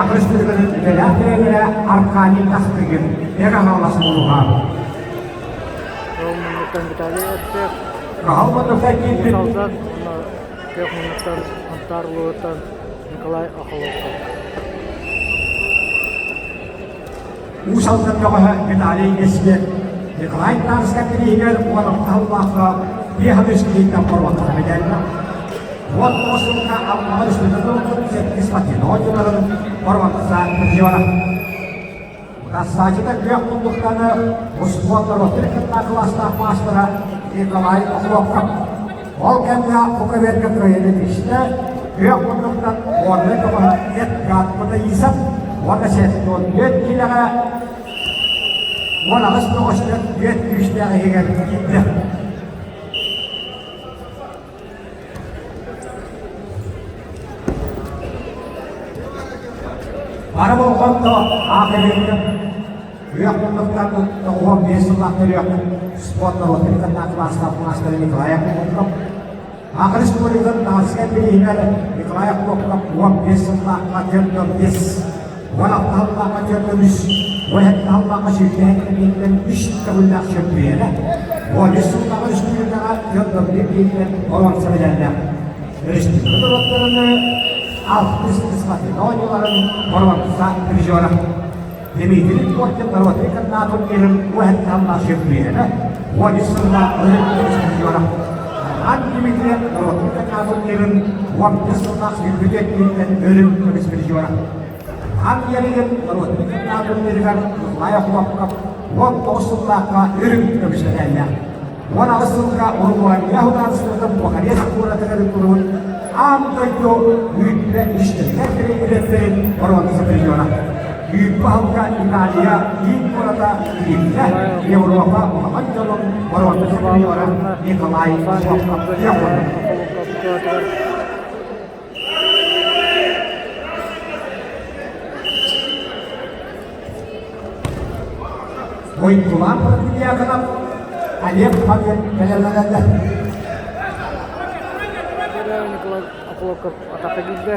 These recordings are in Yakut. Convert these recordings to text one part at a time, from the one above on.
Аҕыс тылынан үлэлээх тренерэ Аркадий Тастыгин Эр Аҥалас улууһа. Ол муннуктан Виталий Эртеев, Каһал муннукта киирбит Салдан уонна Күөх муннуктан Антар улууһуттан Николай Охоловков. Уус Алдан бөҕөһө Виталий Эсбек Николай Тарскай бирииһигэр уон алта биэс киһиттэн боруоктара мэдээллэ. 19 сылга Аммаҕа республика сэттис спортивнай оонньууларын боруонса призера. Утарсааччыта күөх муннуктаны успуорт норуоттарын кытта кылаастаах маастара Николай Охлопков. Ол кэмҥэ бу көбүөргэ кыайыыны тикстэ, күөх муннуктан уонна көҕөһө Эдгар Кутаисов уонна 74 киилэҕэ 18 көҕөстөр түөрт күүстээх иһигэр киирдэ. Бары болҕомто аах иһиттим. Күөх муннуктан 95 сыллаах төрүөхпүт спорт норуоттарын кытта кылаастаах маастара Николай Акулов. Ах республикатын Тарскай бирииһигэр Николай Акулов 15 сыллаахха 45, 16 сыллаахха 43, 17 сыллаахха сүүрбэһэ үс төгүллээх чөмпүйүөнэ, 13 сыллаах республикаҕа 41 бирииһинэн боруонса медаллаах. Республика норуоттарын алтыс спортивнай оонньууларын боруонса призера. Дмитрий Коркин норуотун кытта турнирын уһэттааллаах чөмпүйүөнэ, 13 сыллаах өрүс призера. Роман Дмитриев норуотун кытта турнирын 15 сыллаах сүүрбүтүөттүүттэн өрүн көмүс призера. Ан Ярыгин норуотун кытта турнирыгар Николай Охлопков 19 сыллаахха үрүҥ көмүс мэтээллээх. 18 сылга Урукуанньа судаарыстыбатын Бухарест куоратыгар ыытыллыбыт аан дойду үүппэ үстэригэр үлэттэрин боруонса призера. Үүппэ аһылга Италия киин куората Римҥэ Европа улахан дьонун боруонса призера Николай Охлопков Уйгулаан Протодьяконов, Олег Павел кэлэлэлэлэ. Николай Охлопков атака киирдэ.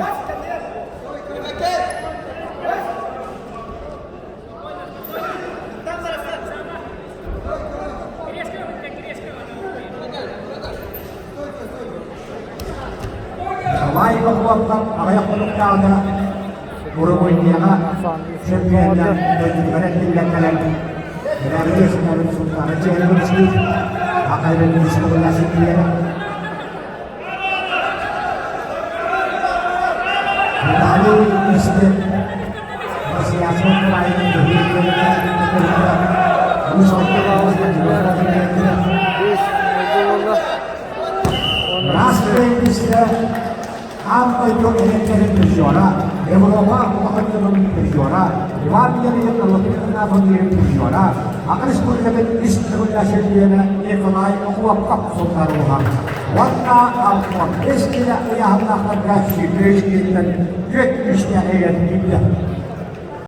Николай Охлопков аҕыйах хонуктааҕыта Уругуйдияҕа чемпионнар дойдутугар эргиллэн кэлэн Өрөбүлү Султаана Чээрибичтиир Акайрын Исмагулласитиера Виталий Истин Россиянскай кыраайын Аан дойду эһэттэрин призера, Европа улахан дьонун призера, Иван Ярыгин Латвия призера, Аҕа республикатын ис төгүллээх чемпиона Николай Охлопков султаруһа уонна Алфон Эскиля ыйааһыннаахтарга сүүрбэ үс киһиттэн түөрт үстээх иһигэр киирдэ.